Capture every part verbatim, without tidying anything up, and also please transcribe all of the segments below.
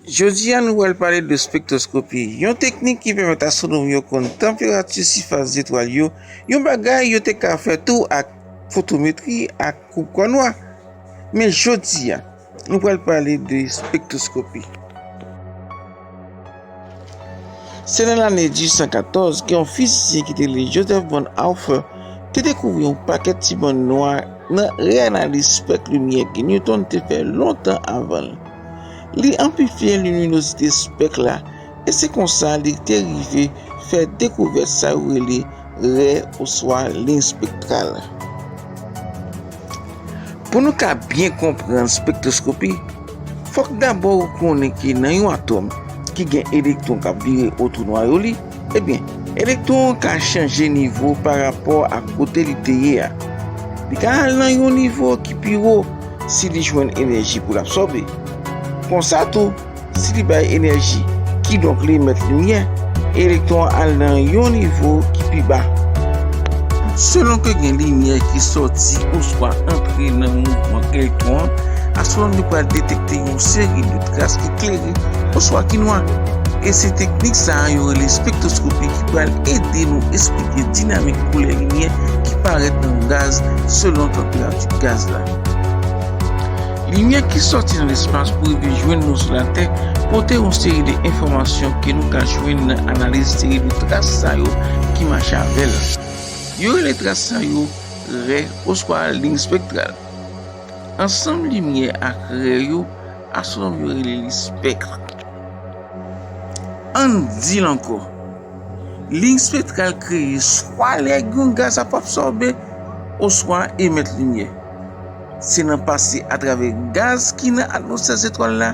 Jodi a, nou pral pale de spektwoskopi, yon teknik ki pèmèt astwonòm yo konn tanperati sifas zetwal yo, yon bagay yo te ka fè tou ak fotometri ak koub kò nwa. Men jodi a, nou pral pale de spektwoskopi. Se nan lane dizuit san katòz ke yon fizisyen ki te rele Joseph von Halphen te dekouvri yon pakèt ti bann nwa nan reanaliz spèk limyè ke Newton te fè lontan avan l. Li anplifye liminozite spèk la, e se konsa li te rive fè dekouvèt sa yo rele rè oswa liy spektral. Pou nou ka byen konprann spektwoskopi, fòk dabò ou konnen ke nan yon atòm ki gen elektwon k ap vire otou nwayo li, ebyen, elektwon an ka chanje nivo pa rapò ak kote li te ye a. Li ka al nan yon nivo ki pi wo si li jwenn enèji pou l absòbe. Konsa tou, si li bay enèji, kidonk li emèt limyè, elektwon an al nan yon nivo ki pi ba. Selon ke gen limyè ki sòti oswa antre nan mouvman elektwon an, astwonòm yo pral detekte yon seri de tras ki klere oswa ki nwa. E se teknik sa a yo rele spektwoskopi ki pral ede nou esplike dinamik koulè limyè ki parèt nan gaz selon tanperati gaz la. Limyè ki sòti nan lespas pou rive jwenn nou sou Latè pote yon seri de enfòmasyon ke nou ka jwenn nan analiz seri de tras sa yo ki mache avè l. Yo rele tras sa yo rè oswa liy spektral. Ansanm limyè ak rè yo, astwonòm yo rele li spèk. Ann di l ankò. Liy spektral kreye swa lè yon gaz ap absòbe oswa emèt limyè. Se nan pase atravè gaz ki nan atmosfè zetwal la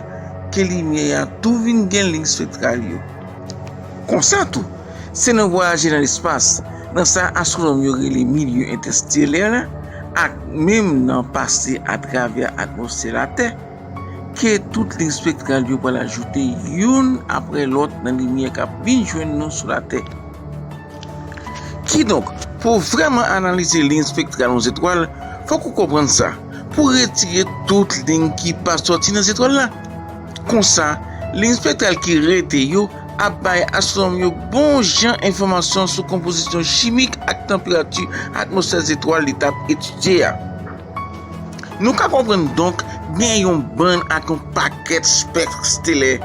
ke limyè a tou vin gen liy spektral yo. Konsa tou, se nan vwayaje nan lespas, nan sa astwonòm yo rele milye entèstelè la, ak menm nan pase atravè atmosfè Latè, ke tout liy spektral yo pral ajoute youn apre lòt nan limyè k ap vin jwenn nou sou Latè. Kidonk, pou w vrèman analize liy spektral yon zetwal, fòk ou konprann sa, pou w retire tout liy ki pa sòti nan zetwal la. Konsa, liy spektral ki rete yo ap bay astwonòm yo bon jan enfòmasyon sou konpozisyon chimik ak tanperati atmosfè zetwal li t ap etidye a. Nou ka konprann donk gen yon bann ak yon pakèt spèk stelè.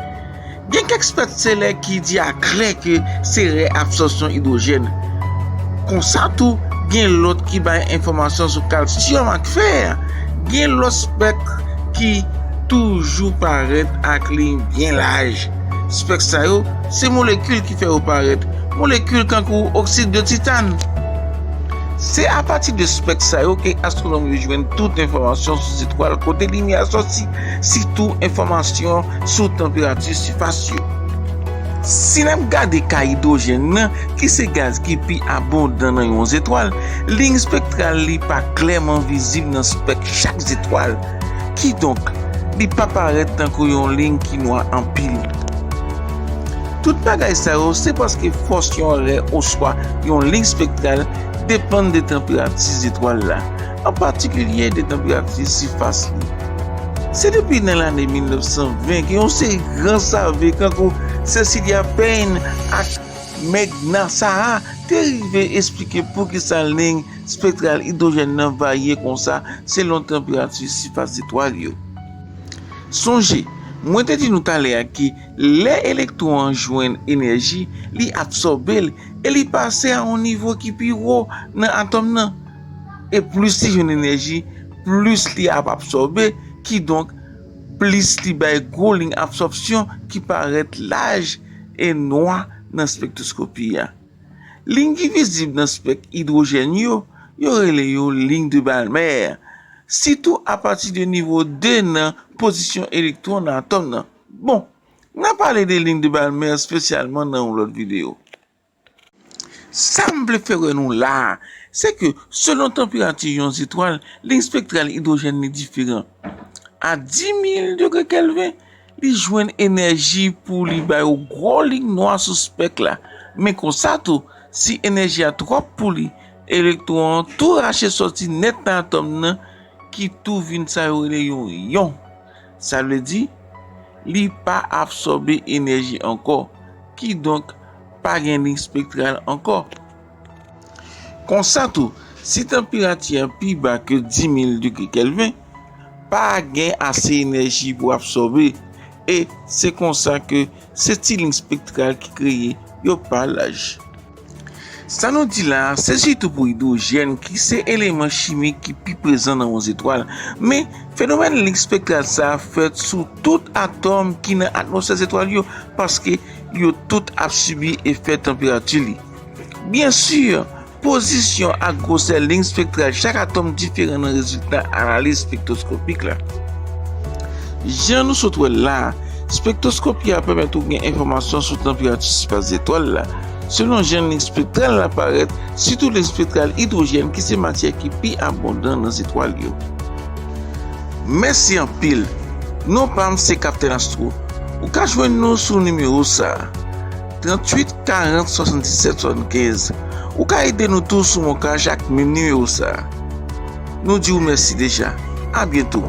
Gen kèk spèk stelè ki di aklè ke se rè absòpsyon idwojèn. Konsa tou, gen lòt ki bay enfòmasyon sou kalsyòm ak fè. Gen lòt spèk ki toujou parèt ak liy byen laj. Spèk sa yo, se molekil ki fè yo parèt, molekil kankou oksid de titàn. Se apati de spèk sa yo ke astwonòm yo jwenn tout enfòmasyon sou zetwal kote limyè a sòti, sitou enfòmasyon sou tanperati sifas yo. Si n ap gade ka idwojèn nan, ki se gaz ki pi abondan nan yon zetwal, liy spektral li pa klèman vizib nan spèk chak zetwal. Kidonk, li pa parèt tankou yon liy ki nwa anpil. Tout bagay sa yo se paske fòs yon rè oswa yon liy spektral depann de tanperati zetwal la, an patikilye de tanperati sifas li. Se depi nan lane mil nèf san ven ke yon seri gran save kankou Cecilia Payne ak Meg Nassara te rive esplike poukisa liy spektral idwojèn nan varye konsa selon tanperati sifas zetwal yo. Sonje, mwen te di nou talè a ke lè elektwon an jwenn enèji, li absòbe l e li pase a yon nivo ki pi wo nan atòm nan. E plis li jwenn enèji, plis li ap absòbe, kidonk plis li bay gwo liy absòpsyon ki parèt laj e nwa nan spektwoskopi a. Liy ki vizib nan spèk idwojèn yo, yo rele yo liy de Balmer, sitou apati de nivo de nan pozisyon elektwon nan atòm nan. Bon, n a pale de liy de Balmer espesyalman nan yon lòt videyo. Sa m vle fè wè nou la a, se ke selon tanperati yon zetwal, liy spektral idwojèn li diferan. A dis mil degre Kelvin, li jwenn enèji pou li bay yon gwo liy nwa sou spèk la. Men konsa tou, si enèji a twòp pou li, elektwon an tou rache sòti nèt nan atòm nan, ki tou vin sa yo rele yon iyon. Sa vle di, li pa absòbe enèji ankò, kidonk pa gen liy spektral ankò. Konsa tou, si tanperati a pi ba ke dis mil degre Kelvin, pa gen ase enèji pou absòbe, e se konsa ke se ti liy spektral ki kreye yo pa laj. Sa nou di la a, se sitou pou idwojèn ki se eleman chimik ki pi prezan nan yon zetwal. Men, fenomèn liy spektral sa a fèt sou tout atòm ki nan atmosfè zetwal yo, paske yo tout ap sibi efè tanperati li. Byen si, pozisyon ak gwosè liy spektral chak atòm diferan nan rezilta analiz spektwoskopik la. Jan nou sot wè l la a, spektwoskopi a pèmèt ou gen enfòmasyon sou tanperati sifas zetwal la. Selon jan liy spektral la parèt, sitou liy spektral idwojèn ki se matyè ki pi abondan nan zetwal yo. Mèsi anpil. Non pa m se Kaptèn Astro. Ou ka jwenn nou sou nimewo sa a, tranntuit karant swasanndisèt swasannkenz. Ou ka ede nou tou sou MonCash ak menm nimewo sa a. Nou di w mèsi deja. A byento.